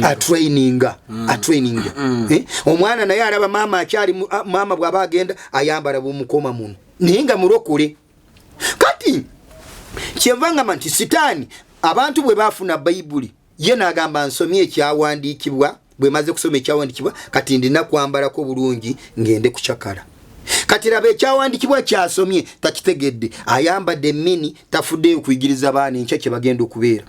Atraininga, atraininga. Eh, omwana naye alaba maama akyali maama bw'aba agenda ayambala bumukoma muno, naye nga mulokole. Kati kyenva ngamba nti Sitaani, abantu bwe bafuna Bayibuli, ye n'agamba, "Nsomye ekyawandiikibwa, bwe maze kusoma ekyawandiikibwa, kati ndina kwambalako bulungi ngende kucakala." Kati laba, ekyawandiikibwa kyasomye takitegedde, ayambadde emini, tafuddeyo kuyigiriza baana enkya kye bagenda okubeera,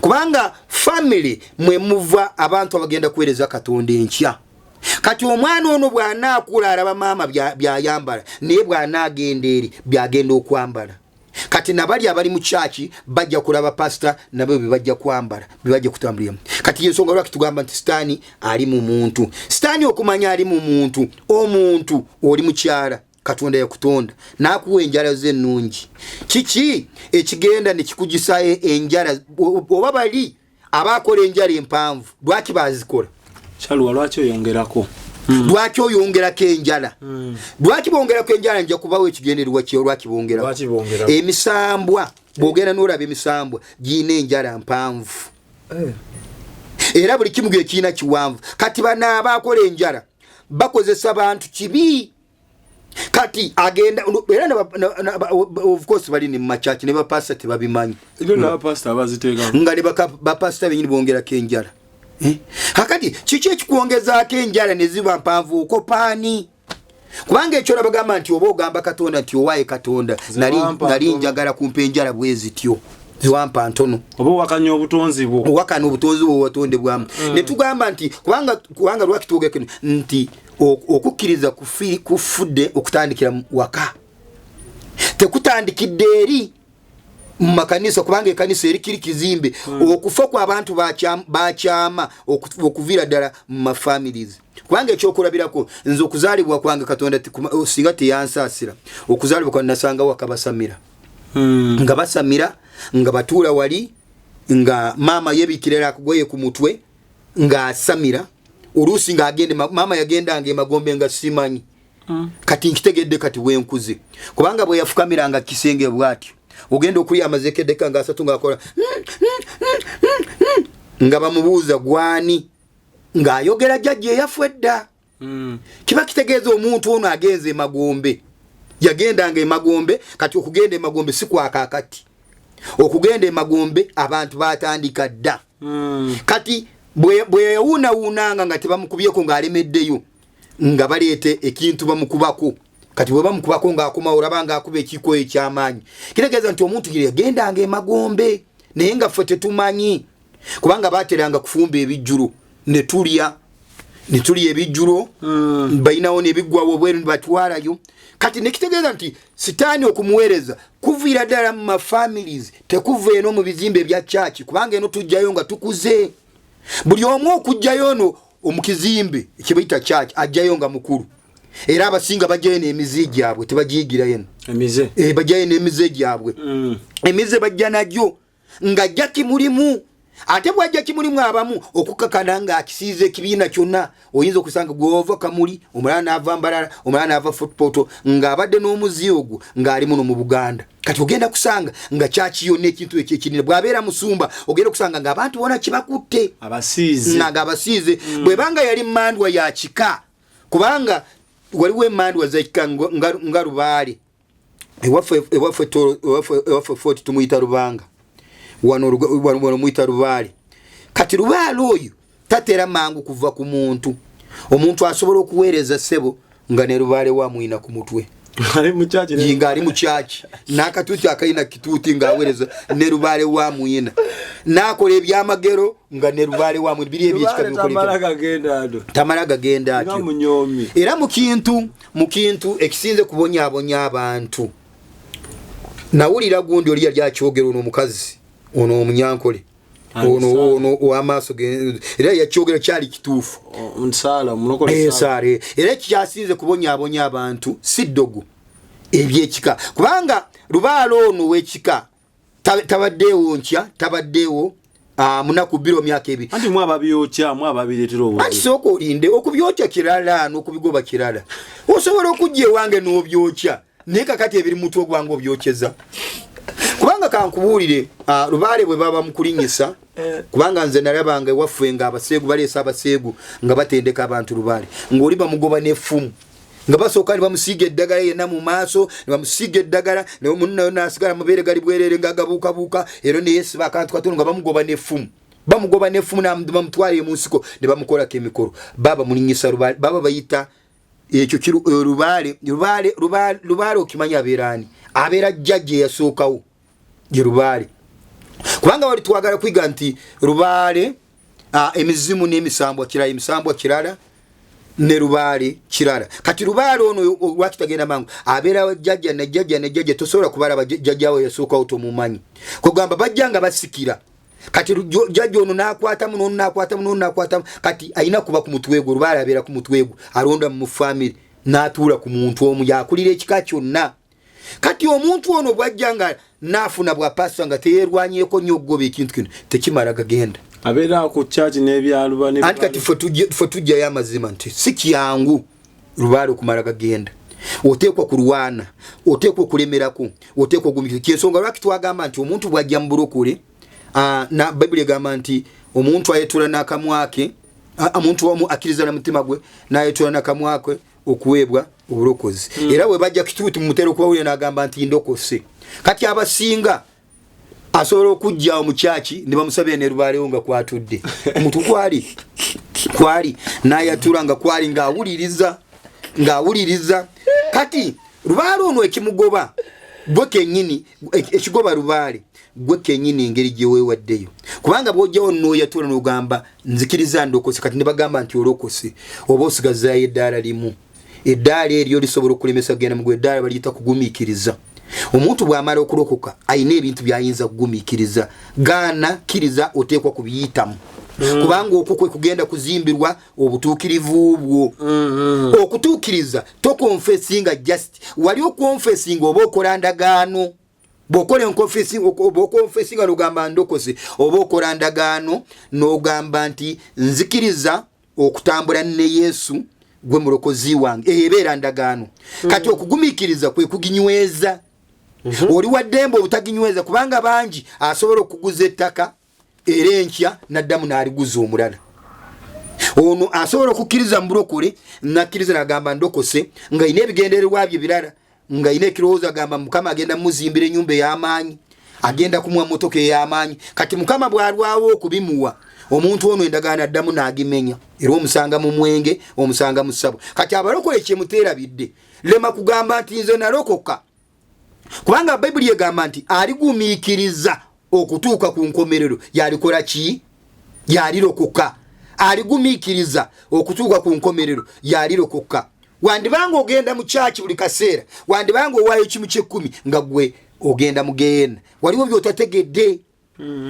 kubanga family mwe muva abantu abagenda kuweereza Katonda enkya. Kati omwana ono bw'anaakula alaba maama byayambala, naye bw'anaagenda eri byagenda okwambala. Kati nabali abali mu kyaki bajja kulaba pasita, nabo bye bajja kwambala, bye bajja kutambuliramu. Kati yensonga lwaki tugamba nti Sitaani ali mu muntu. Sitaani okumanya ali mu muntu, omuntu oli mukyala, Katonda yakutonda n'akuwa enjala ze ennungi. Kiki ekigenda ne kikugisayo enjala? Oba bali abakola enjala empanvu, lwaki bazikola? Kyaluwa, lwaki oyongerako? Lwaki oyongerako enjala? Lwaki bongerako enjala? Nja kubawo ekigendererwa kyo lwaki bongerako. Lwaki bongerako? Emisambwa, bwogenda n'olaba emisambwa giina enjala mpanvu, era buli kimu gekirina kiwanvu. Kati bano abakola enjala bakozesa bantu kibi. Kati agenda era of course bali ne mumachurch ne bapasita tebabimanyi. Nga ne bapasita benyini bongerako enjala. Kakati kiki ekikwongezaako enjala ne ziba mpanvu? Okopaani? Kubanga ekyo nabagamba nti oba ogamba Katonda nti owaaye Katonda, nali njagala kumpa enjala bwe zityo, ziwampa ntono. Oba owakanya obutonzi bwo. Owakana obutonzi bwo watondebwamu. Ne tugamba nti kubanga lwaki twogera nti okukkiriza kufudde okutandikira waka, tekutandikidde eri mu makanisa, kubanga ekanisa eri kiri kizimbe. Okufa kw'abantu bakyama okuviira ddala mu mafamilies. Kubanga ekyokulabirako, nze okuzaalibwa kwange, Katonda singa teyansaasira, okuzaalibwa kwange nasanga waka basamira. Nga basamira, nga batuula wali, nga maama yebikirera akagoye ku mutwe ng'asamira. Oluusi ng'agenda, maama yagendanga emagombe nga simanyi. Kati nkitegedde kati bwenkuze, kubanga bwe yafukamiranga kisenge bw'atyo, ogenda okulya amazeeko eddeka nga 30 ng'akola nga bamubuuza gwani, ng'ayogera jjajja eyafa edda. Kiba kitegeeza omuntu ono agenze emagombe, yagendanga emagombe. Kati okugenda emagombe si kwakaakati, okugenda emagombe abantu batandika dda. Kati bwe yawuunawuunanga nga tebamukubyeko, ng'alemeddeyo, nga baleeta ekintu bamukubako. Kati bwe bamukubako ng'akomawo, olaba ng'akuba ekikoyo eky'amaanyi. Kitegeeza nti omuntu yagendanga emagombe, naye nga ffe tetumanyi, kubanga bateranga kufumba ebijjulo ne tulya, ne tulya ebijjulo. Balinawo nebiggwawo obweru nibatwalayo. Kati nekitegeeza nti sitaani okumuweereza kuviira ddala mu mafamilies, tekuva eno mu bizimbe ebya church, kubanga eno tujjayo nga tukuze. Buli omu okujjayo ono omukizimbe ekibayita church ajjayo nga mukulu, era abasinga bajjayo n'emize gyabwe, tebagiyigira eno. Emize. Bajjayo n'emize gyabwe. Emize bajja nagyo ng'ajja kimulimu, ate bwajja kimulimu abamu okukakana ng'akisiiza ekibiina kyonna. Oyinza okusanga gwova Kamuli, omulala n'ava Mbalala, omulala n'ava Fort Portal, ng'abadde n'omuzi ogwo ng'ali muno mu Buganda. Kati ogenda kusanga nga kyaki yonna ekintu ekyo ekinene, bw'abeera musumba ogenda okusanga ng'abantu bona kibakutte. Abasiize. Nga abasiize. Bwebanga yali mandwa ya kika, kubanga waliwo emandwa zekika nga Lubaale ewaffe Fort tumuyita Lubanga, wano muyita Lubaale. Kati Lubaale oyo tatera mangu kuva ku muntu. Omuntu asobola okuweereza ssebo nga ne Lubaale wamwina ku mutwe. Ali mu church. Nga ali mu kyaki n'akatuuti akalina kituuti, ng'aweereza ne Lubaale wa mwina, n'akola ebyamagero nga ne Lubaale wa mwina. Biri ebyekika. Lubaale tamala gagenda ado. Tamala gagenda nga atyo. Munyomi. Era mu kintu ekisinze kubonyaabonya abantu, nawulira gundi oli yali akyogera, ono omukazi ono omunyankole ono ono ow'amaaso era yakyogera, kyali kituufu. Nsaala omulokole. Saala. Saale era ekikyasinze kubonyaabonya abantu si ddogo, ebyekika, kubanga Lubaale ono w'ekika tabaddeewo nkya, tabaddeewo munaku 2, myaka 2. Anti mu ababyokya, mu ababireetera Anti obuzibu. Sooka olinde, okubyokya kirala n'okubigoba kirala. Osobola okujja ewange n'obyokya, naye kakati ebiri mutwe gwange obyokyeza? Kubanga kankubuulire, Lubaale bwe baba mukulinyisa, kubanga nze nalabanga ewaffe nga abaseegu baleesa abaseegu nga batendeka abantu Lubaale, ng'oli bamugoba n'effumu, nga basooka ne bamusiiga eddagala yenna mu maaso, ne bamusiiga eddagala munnayo nasigala amabeere gali bwereere ng'agabuukabuuka, era neyesiba akantu katono, nga bamugoba n'effumu, bamugoba n'effumu, bamutwala mu nsiko ne bamukolako emikolo. Baba mulinyisa Lubaale, baba bayita ekyo Lubaale, Lubaale, Lubaale, Lubaale. Okimanyi abeera ani? Abeera jjajja eyasookawo ye Lubaale. Kubanga wali twagala kwiga nti Lubaale, emizimu n'emisambwa kirala, emisambwa kirala ne Lubaale kirala. Kati Lubaale ono lwaki tagenda mangu? Abeera jjajja ne jjajja ne jjajja. Tosobola kubalaba jjajjawe yasookawo tomumanyi, kugamba bajja nga basikira. Kati jjajja ono n'akwatamu, n'ono n'akwatamu, n'ono n'akwatamu. Kati alina kuba ku mutwe gwe. Lubaale abeera ku mutwe gwe, alonda mu famire n'atuula ku muntu omu yakulira ekika kyonna. Kati omuntu ono bwajja nga naafuna bwa pasita nga teyerwanyeko nnyo okugoba ekintu kino, tekimala gagenda. Abeera ku church n'ebyaluba. Anti kati ffe tujjayo amazima nti si kyangu Lubaale okumala gagenda. Oteekwa kulwana, oteekwa okulemerako, oteekwa ogumikiriza. Kyensonga lwaki twagamba nti omuntu bw'ajja mu bulokole, na Bayibuli egamba nti omuntu ayetula n'akamwa ke, omuntu omu akkiriza na mutima gwe n'ayetula n'akamwa ke. Okuweebwa obulokozi. Era bwe bajja kituuti mumutera okubawulira n'agamba nti ndokose. Kati abasinga asobola okujja omukyaki ne bamusabira ne lubaalewo nga kwatudde omuntu kwali kwali n'ayatula nga kwali ng'awuliriza ng'awuliriza. Kati lubaale ono ekimugoba gwe kennyini, ekigoba lubaale gwe kennyini engeri gye weewaddeyo, kubanga bw'ojjawo n'oyatula n'ogamba nzikiriza ndokose, kati ne bagamba nti olokose, oba osigazaayo eddaala limu. Eddaala eryo lisobola okulemesa kugenda mugwe. Eddaala baliyita kugumiikiriza. Omuntu bw'amala okulokoka alina ebintu by'ayinza kugumiikiriza. Gaana kkiriza, oteekwa kubiyitamu, kubanga okwo kwe kugenda kuzimbirwa obutuukirivu bwo. Okutuukiriza toconfessinga, just wali oconfessinga oba okola ndagaano. Bw'okola bw'oconfessinga n'ogamba ndokose, oba okola ndagaano n'ogamba nti nzikiriza okutambula ne Yesu gwe mulokozi wange, eyo ebeera ndagaano. Kati okugumiikiriza kwe kuginyweza. Oli waddembe obutaginyweza, kubanga bangi asobola okuguza ettaka era enkya naddamu n'aliguza omulala. Ono asobola okukkiriza mu bulokole, nakkiriza nagamba ndokose, nga ina ebigendererwa bye birala, nga ina ekirowoozo, agamba Mukama agenda muzimbira ennyumba ey'amaanyi, agenda kumuwa motoka ey'amaanyi. Kati Mukama bw'alwawo okubimuwa, omuntu ono endagaano addamu n'agimenya, era omusanga mu mwenge, omusanga mu ssabo. Kati abalokole kyemuteerabidde, lema kugamba nti nze nalokoka, kubanga Bayibuli egamba nti aligumiikiriza okutuuka ku nkomerero yalikola ki? Yalirokoka. Aligumiikiriza okutuuka ku nkomerero yalirokoka. Wandibanga ogenda mu kyaki buli kaseera, wandibanga owaayo kimu kyekkumi, nga gwe ogenda mu geena, waliwo byotategedde,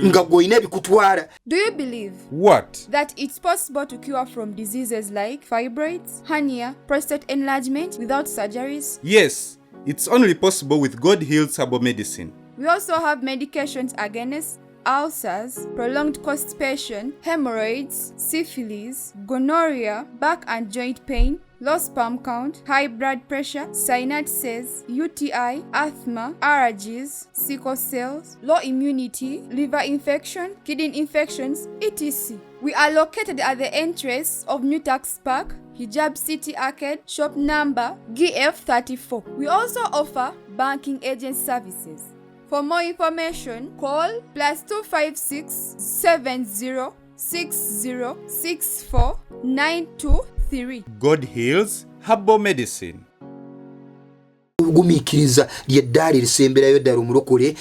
nga gwe olina ebikutwala. Do you believe What? that it's possible to cure from diseases like fibroids, hernia, prostate enlargement without surgeries? Yes, it's only possible with God Heals Herbal Medicine. We also have medications against ulcers, prolonged constipation, hemorrhoids, syphilis, gonorrhea, back and joint pain, low sperm count, high blood pressure, sinusitis, UTI, asthma, allergies, sickle cells, low immunity, liver infection, kidney infections, etc. We are located at the entrance of New Tax Park, Hijab City Arcade, shop number GF34. We also offer banking agent services. For more information, call +256 70 60 64 923. God Heals Herbal Medicine. Obugumiikiriza lyeddaala erisemberayo ddala omulokole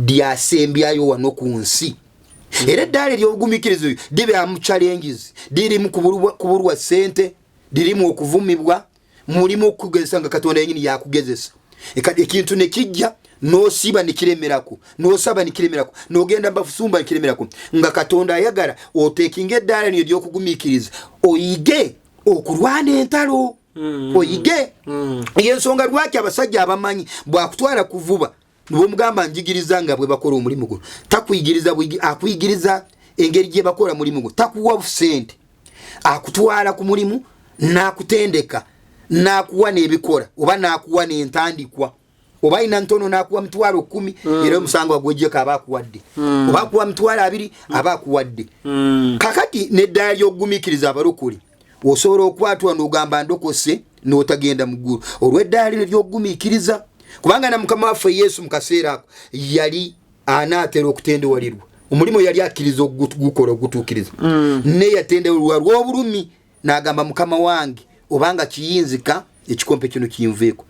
lyasembyayo wano ku nsi. Era eddaala ery'obugumiikiriza oyo libeera challenges, lirimu kubulwa ssente, lirimu okuvumibwa, mulimu okugezesa nga Katonda yenyini yakugezesa. Ekintu nekijja nosiiba nekiremerako, nosaba nekiremerako, nogenda mbafusumba nekiremerako, nga Katonda ayagala oteekinga eddaala lino eryokugumiikiriza, oyige okulwana entalo, oyige. Yensonga lwaki abasajja abamanyi bwakutwala kuvuba bwomugamba njigiriza nga bwe bakola omulimu guno, takuyigiriza, akuyigiriza engeri gye bakola mulimu guno. Takuwa sente, akutwala ku mulimu n'akutendeka, n'akuwa n'ebikola oba n'akuwa n'entandikwa, oba alina ntono n'akuwa 100,000. Era omusango agwejjeko aba akuwadde, oba akuwa 20,000 aba akuwadde. Kakati n'eddaala ly'okugumiikiriza, abalokole osobola okwatwa n'ogamba ndokose n'otagenda mu ggulu olw'eddaala lino ly'okugumiikiriza, kubanga na Mukama waffe Yesu mu kaseera ako yali anaatera okutendewalirwa omulimu, yali akkiriza ogukola ogutuukiriza, naye yatendewalirwa lw'obulumi n'agamba, "Mukama wange, obanga kiyinzika, ekikompe kino kinveeko,"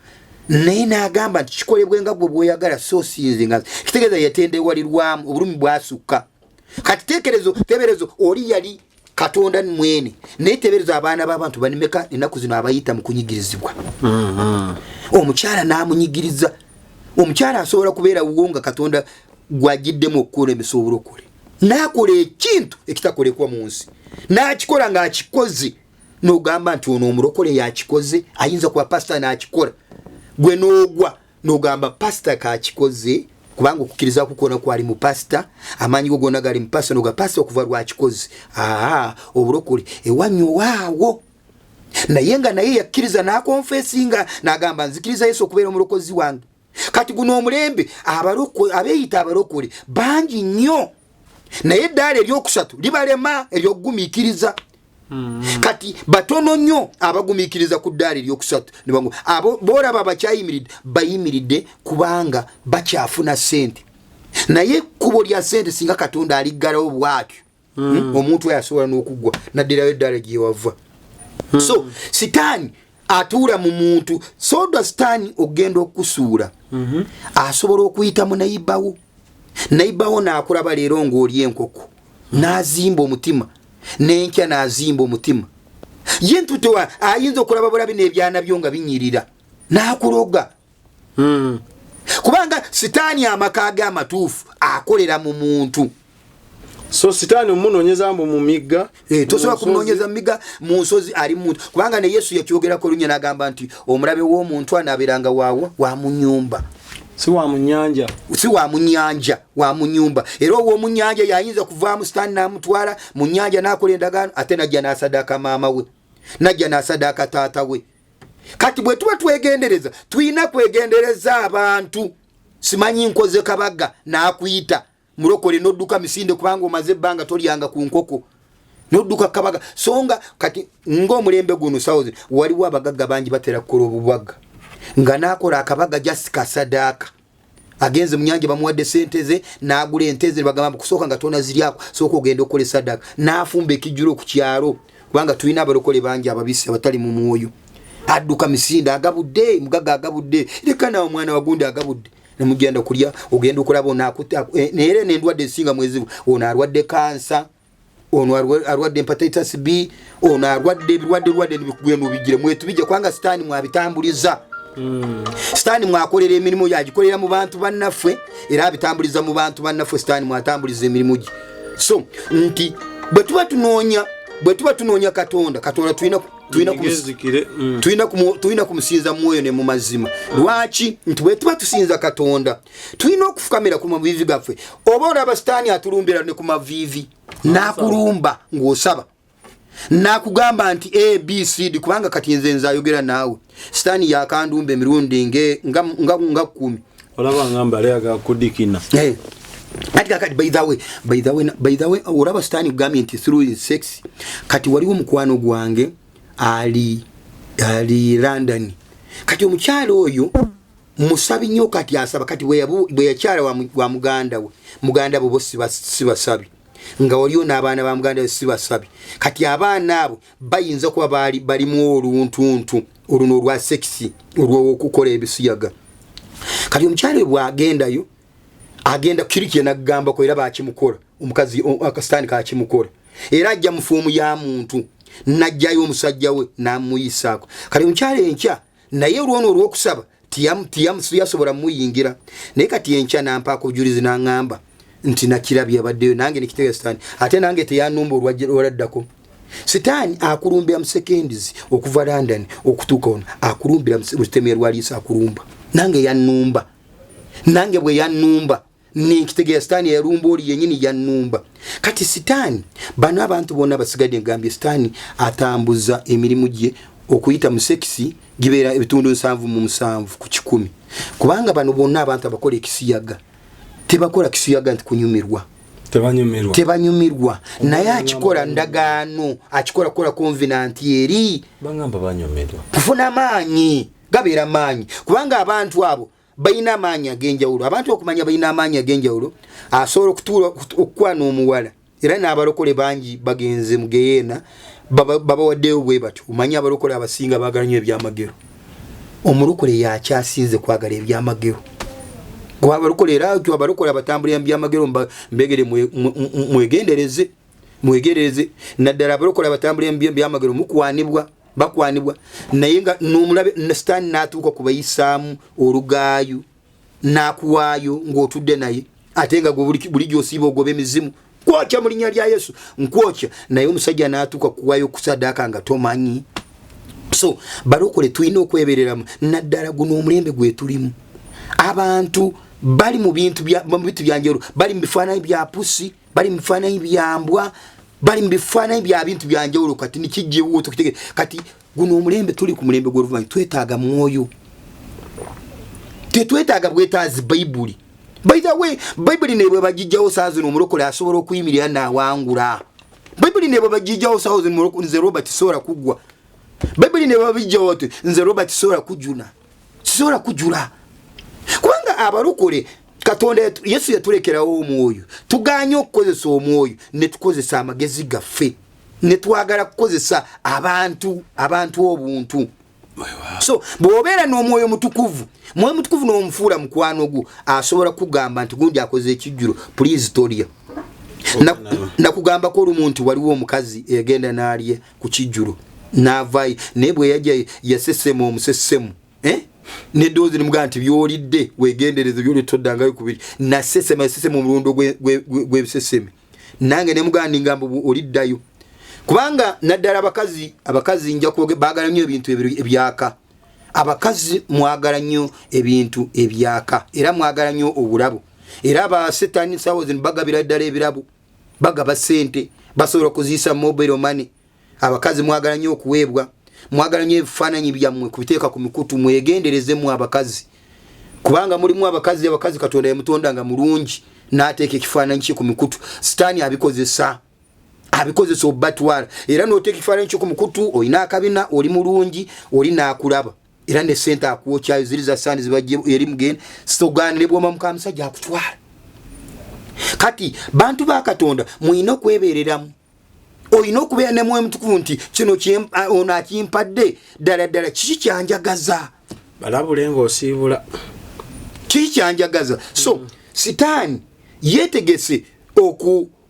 naye n'agamba nti kikolebwe nga gwe bw'oyagala, so sinze nga. Kitegeeza yatendewalirwamu, obulumi bwasukka. Kati tekerezo, teberezo oli yali Katonda mwene, naye teberezo abaana b'abantu banimeka ennaku zino abayita mu kunyigirizibwa. Omukyala n'amunyigiriza. Omukyala asobola kubeera wuwo nga Katonda gwagiddemu okukulemesa obulokole, n'akola ekintu ekitakolekwa mu nsi, n'akikola ng'akikoze n'ogamba nti ono omulokole yakikoze. Ayinza kuba pasita n'akikola, gwe n'ogwa n'ogamba pasita kakikoze, kubanga okukkiriza kukona kwali mu pasita, amaanyi go gonna gali mu pasita, noga pasita okuva lwakikoze, aa obulokole ewanyowaawo. Naye nga naye yakkiriza n'aconfessinga n'agamba nzikiriza Yesu okubeera omulokozi wange. Kati guno omulembe abeeyita abalokole bangi nnyo, naye eddaala eryokusatu libalema, eryokugumiikiriza. Kati batono nnyo abagumiikiriza ku ddaala eryokusatu. Abo boolaba abakyayimiridde, bayimiridde kubanga bakyafuna ssente, naye ekkubo lya ssente singa Katonda aliggalawo bwatyo, omuntu oyo asobola n'okuggwa naddirayo eddaala gyewava. So sitaani atuula mu muntu. Soda sitaani okugenda okukusuula, asobola okuyita mu nayibawo. Nayibawo naakulaba leero ng'oli enkoko, n'azimba omutima, n'enkya n'azimba omutima. Ye ntutewa ayinza okulaba bulabi n'ebyana byo nga binyirira, n'akuloga. Kubanga sitaani amaka ge amatuufu akolera mu muntu. So sitaani omunoonyeza mbu mu migga? Tosobola kumunoonyeza mu migga, mu nsozi, ali muntu. Kubanga ne Yesu yakyogerako lunya n'agamba nti omulabe w'omuntu anaabeeranga waawa wa mu nyumba. Si wa mu nyanja. Si wa mu nyanja, wa mu nyumba. Era ow'omu nyanja yayinza kuvaamu sitaani n'amutwala mu nyanja n'akola endagaano, ate najja n'asadaaka maama we, najja n'asadaaka taata we. Kati bwe tuba twegendereza, tulina kwegendereza abantu. Simanyi nkoze kabaga n'akuyita mulokole, nodduka misinde kubanga omaze ebbanga tolyanga ku nkoko, nodduka kabaga. So nga kati ng'omulembe guno sauzi waliwo abagagga bangi batera kukola obubaga, nga nakola akabaga just kasadaaka. Agenze munyanja, bamuwadde sente ze, n'agula ente ze, bagamba kusooka nga tonaziryako, sooka ogenda okukola esaddaaka, n'afumba ekijjulo ku kyalo, kubanga tulina abalokole bangi ababisi abatali mu mwoyo. Adduka misinde, agabudde mugagga, agabudde, leka nawe omwana wagundi agabudde, nemugenda kulya. Ogenda okulaba onakuta naye era nendwadde ezisinga mwezibu. Ono alwadde kansa, ono alwadde hepatitis B, ono alwadde ebirwadde lwadde nibikugenda obigire mwetubijja, kubanga sitaani mwabitambuliza. Sitaani mwakolera emirimu gye, agikolera mu bantu bannaffe, era abitambuliza mu bantu bannaffe. Sitaani mwatambuliza emirimu gye. So nti bwe tuba tunoonya Katonda, Katonda tulina Nyigezikire. Tulina kumusinza mwoyo ne mu mazima. Lwaki? Nti bwe tuba tusinza Katonda, tulina okufukamira ku maviivi gaffe. Oba olaba sitaani atulumbira ne ku maviivi, n'akulumba ng'osaba, nakugamba nti abcd. Kubanga kati nze ayogera naawe, sitaani yakandumba emirundi nga 10. Olaba nga mbale agakudikina. Kati kakati, by the way, olaba sitaani kugambye nti through sex. Kati waliwo mukwano gwange ali London. Kati omukyalo oyo musabi nnyo. Kati asaba. Kati bwe yakyala wa muganda we, muganda bwe bo si basabi, nga waliwo n'abaana ba muganda we si basabi. Kati abaana abo bayinza kuba baali balimu oluntuntu oluno olwa sex, olwokukola ebisiyaga. Kati omukyala we bw'agendayo, agenda kiri kyenagambako, era bakimukola omukazi, akasitaani kakimukola, era ajja mu form ya muntu, najjayo omusajja we namuyisaako. Kati omukyala enkya naye olwono olwokusaba tiyasobola muyingira. Naye kati enkya nampaako obujulizi, naŋŋamba nti nakirabye abaddeyo nange nekitegeeza sitaani ate nange teyanumba. Olwaddako sitaani akulumbira mu seconds okuva London okutuuka ono, akulumbira mu luteme lwaliisa, akulumba. Nange yannumba, nange bwe yannumba nenkitegeera sitaani yalumba oli yenyini yannumba. Kati sitaani bano abantu bonna basigadde ngambye sitaani atambuza emirimu gye okuyita mu sex, gibeera ebitundu 77%. Kubanga bano bonna abantu abakola ekisiyaga tebakola kisiyaga nti kunyumirwa. Tebanyumirwa. Tebanyumirwa, naye akikola ndagaano, akikola kukola covenant eri. Bagamba banyumirwa. Kufuna maanyi, gabeera maanyi, kubanga abantu abo balina amaanyi ag'enjawulo. Abantu okumanya balina amaanyi ag'enjawulo, asobola okutuula okukwana omuwala, era n'abalokole bangi bagenze mu geyeena, babawaddeyo bwe batyo. Omanyi abalokole abasinga baagala nnyo ebyamagero. Omulokole yakyasinze kwagala ebyamagero. Kuba abalokole, era kyo abalokole abatambulira mu byamagero mbegere mwegendereze, mwegereze. Naddala abalokole abatambulira mu byamagero mukwanibwa, bakwanibwa, naye nga nomulabe sitaani n'atuuka kubayisaamu olugaayu n'akuwaayo ng'otudde naye, ate nga gwe buli gy'osiiba ogoba emizimu, kwokya mu linnya lya Yesu, nkwokya. Naye omusajja n'atuuka kuwaayo kusaddaaka nga tomanyi. So balokole tulina okwebereramu, naddala guno omulembe gwe tulimu. Abantu bali mu bintu byanjawulo, bali mu bifaananyi bya pusi, bali mu bifaananyi bya mbwa, bali mu bifaananyi bya bintu byanjawulo. Kati nikijjewo tukitegere. Kati guno omulembe tuli ku mulembe gw'oluvannyuma, twetaaga mwoyo, tetwetaaga bwetaazi Bayibuli. By the way, Bayibuli nebwe bagijjawo saa zino, omulokole asobola okuyimirira naawangula. Bayibuli ne bwebagijjawo sawo nze Robert sobola kuggwa. Bayibuli ne bwebabijjawo ti nze Robert sobola kujuna, sisobola kujula, kubanga abalokole Katonda Yesu yatulekerawo omwoyo, tuganye okukozesa omwoyo ne tukozesa amagezi gaffe ne twagala kukozesa abantu abantu obuntu. So bw'obeera n'omwoyo mutukuvu, mwoyo mutukuvu n'omufuula mukwano gwo, asobola kugamba nti gundi akoze ekijjulo, please tolya. Nakugambako olumu nti waliwo omukazi egenda n'alya ku kijjulo n'avaayo, naye bwe yajja yasesema omusesemu, eh? Neddoozi nimugamba nti byolidde wegendereze, byoli toddangayo kubiri. Nasesema yasesema omulundo gw'ebiseseme, nange nemugamba ningamba oliddayo, kubanga naddala abakazi, abakazi nja kwoge baagala nnyo ebintu ebyaka. Abakazi mwagala nnyo ebintu ebyaka, era mwagala nnyo obulabo, era abasetani sawa zino bagabira ddala ebirabo, bagaba sente, basobola okuziisa mobile money. Abakazi mwagala nnyo okuweebwa, mwagala nnyo ebifaananyi byammwe kubiteeka ku mikutu. Mwegenderezemu abakazi, kubanga mulimu abakazi, abakazi Katonda yamutonda nga mulungi, n'ateeka ekifaananyi kye ku mikutu. Sitaani abikozesa, abikozesa obatwala, era n'oteeka ekifaananyi kyo ku mukutu, olina akabina, oli mulungi, oli n'akulaba, era ne sente akwokyayo ziri za sandi zibajje eri mugenda sitogaana ne bwoma muka musajja akutwala. Kati bantu ba Katonda mulina okwebereramu, olina okubeera ne mwoyo mutukuvu nti kino ono akimpadde ddala ddala kiki kyanjagaza, balabule ng'osiibula, kiki kyanjagaza. So sitaani yetegese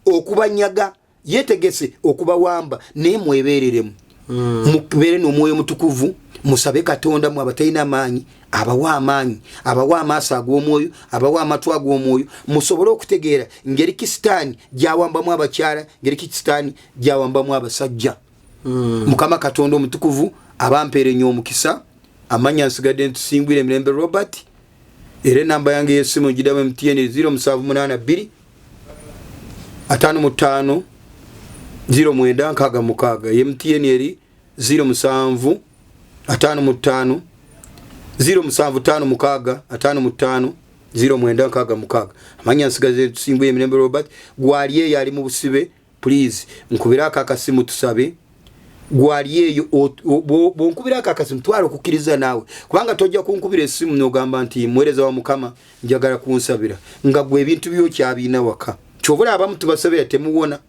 okubanyaga, yetegese okubawamba, naye mwebereremu, mubeere n'omwoyo mutukuvu, musabe Katonda mwe abatalina maanyi abawa amaanyi, abawa amaaso ag'omwoyo, abawa amatu ag'omwoyo, musobole okutegeera ngeri ki sitaani gyawambamu abakyala, ngeri ki sitaani gyawambamu abasajja. Mukama Katonda omutukuvu abampeere nnyo omukisa. Amanya nsigadde ntusingwire emirembe Robert, era enamba yange y'essimu ngidamu MTN 0782 55 09 66, MTN eri 07 55 0756 55 09 66. Amanya nsigaze tusinguye emirembe Robert. Gwali eyo ali mu busibe, please nkubirako akasimu tusabe. Gwali eyo bwonkubirako akasimu twala okukkiriza naawe, kubanga tojja kunkubira essimu n'ogamba nti muweereza wa Mukama njagala kunsabira nga gwe ebintu byokyabiina waka. Kyobula abamu tubasabira temuwona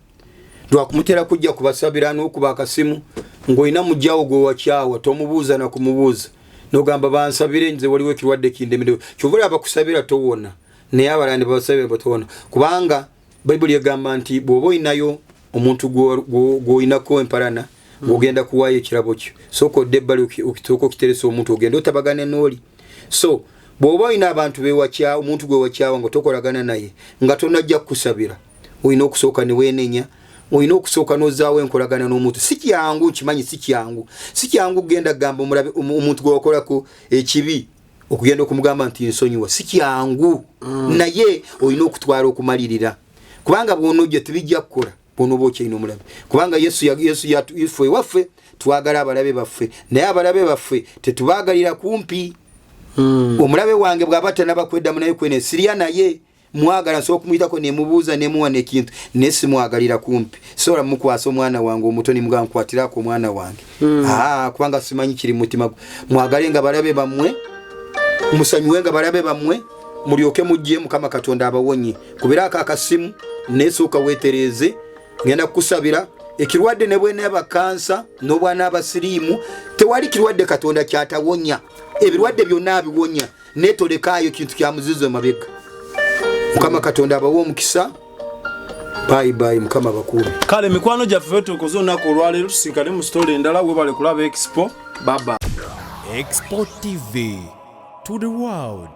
lwakumutera kujja kubasabira n'okuba akasimu ng'olina mujjawo gwe wakyawa, tomubuuza na kumubuuza, n'ogamba bansabire nze waliwo ekirwadde kindemedde. Kyobula abakusabira towona, naye abalala ne babasabira batowona, kubanga Bayibuli egamba nti bw'oba olinayo omuntu gw'olinako empalana ng'ogenda kuwaayo ekirabo kyo, sooka odde ebbali okituuka okiteresa omuntu ogende otabagane n'oli. So bw'oba olina abantu bewakyawa, omuntu gwe wakyawa nga tokolagana naye, nga tonajja kukusabira, olina okusooka ne weenenya, olina okusooka n'ozaawo enkolagana n'omuntu. Si kyangu, nkimanyi si kyangu, si kyangu kugenda kugamba omuntu gwe wakolako ekibi okugenda okumugamba nti nsonyiwa, si kyangu. Naye olina okutwala okumalirira, kubanga bw'onojja tebijja kukola bw'onooba okyalina omulabe, kubanga Yesu Yesu ife ewaffe twagala abalabe baffe, naye abalabe baffe tetubaagalira kumpi. Omulabe wange bw'aba tanaba kweddamu naye kwene sirya naye mwagala, nsobola okumuyitako nemubuuza nemuwa nekintu, naye simwagalira kumpi. Sobola mukwasa omwana wange omuto nimuga nkwatirako omwana wange, kubanga simanyi kiri mutima gwe. Mwagale nga balabe bammwe, musanyuwe nga balabe bammwe, mulyoke mujje Mukama Katonda abawonye. Kubirako akasimu naye sooka weetereeze, ngenda kukusabira ekirwadde ne bwenaaba kansa n'obwanaaba siriimu, tewali kirwadde Katonda kyatawonya, ebirwadde byonna abiwonya, naye tolekaayo kintu kya muzizo emabega. Mukama Katonda abawe omukisa. Bye bye, Mukama bakuume. Kale mikwano gyaffe tukoze olunaku olwaleero, tusinkane mu sitole endala. Webale kulaba Expo, baba. Expo TV to the world.